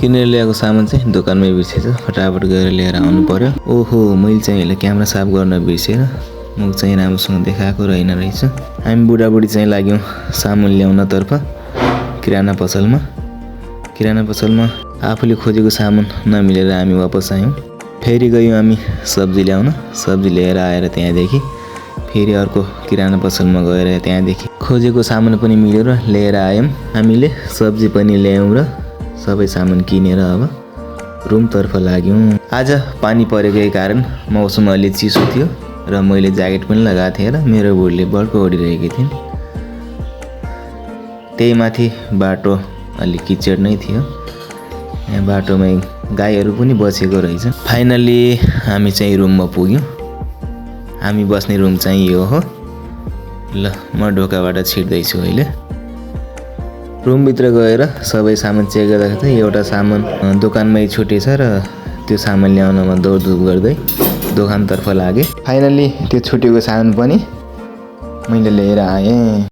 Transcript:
किनेर ल्याएको सामान चाहिँ दोकानमै बिर्सेछ। फटाफट गएर लिएर आउनु पर्यो। ओहो, मैले चाहिँ यसले क्यामेरा साफ गर्न बिर्सेर मुख चाहिँ राम्रोसँग देखाएको रहेन रहेछ। हामी बुढाबुढी चाहिँ लाग्यौँ सामान ल्याउनतर्फ किराना पसलमा। किराना पसलमा आफूले खोजेको सामान नमिलेर हामी वापस आयौँ। फेरि गयौँ हामी सब्जी ल्याउन। सब्जी लिएर आएर त्यहाँदेखि फेरि अर्को किराना पसलमा गएर त्यहाँदेखि खोजेको सामान पनि मिलेर लिएर आयौँ। हामीले सब्जी पनि ल्यायौँ र सबै सामान किनेर अब रुमतर्फ लाग्यौँ। आज पानी परेकै कारण मौसम अलि चिसो थियो र मैले ज्याकेट पनि लगाएको थिएँ र मेरो बुढीले बल्को ओढिरहेकी थिइन्। त्यही माथि बाटो अलि किचड नै थियो। यहाँ बाटोमै गाईहरू पनि बसेको रहेछ। फाइनल्ली हामी चाहिँ रुममा पुग्यौँ। हामी बस्ने रुम चाहिँ यो हो। ल, म ढोकाबाट छिर्दैछु अहिले। रुमभित्र गएर सबै सामान चेक गर्दा एउटा सामान दोकानमै छुटेछ र त्यो सामान ल्याउनमा दौडधुप गर्दै दोकानतर्फ लागेँ। फाइनल्ली त्यो छुटेको सामान पनि मैले लिएर आएँ।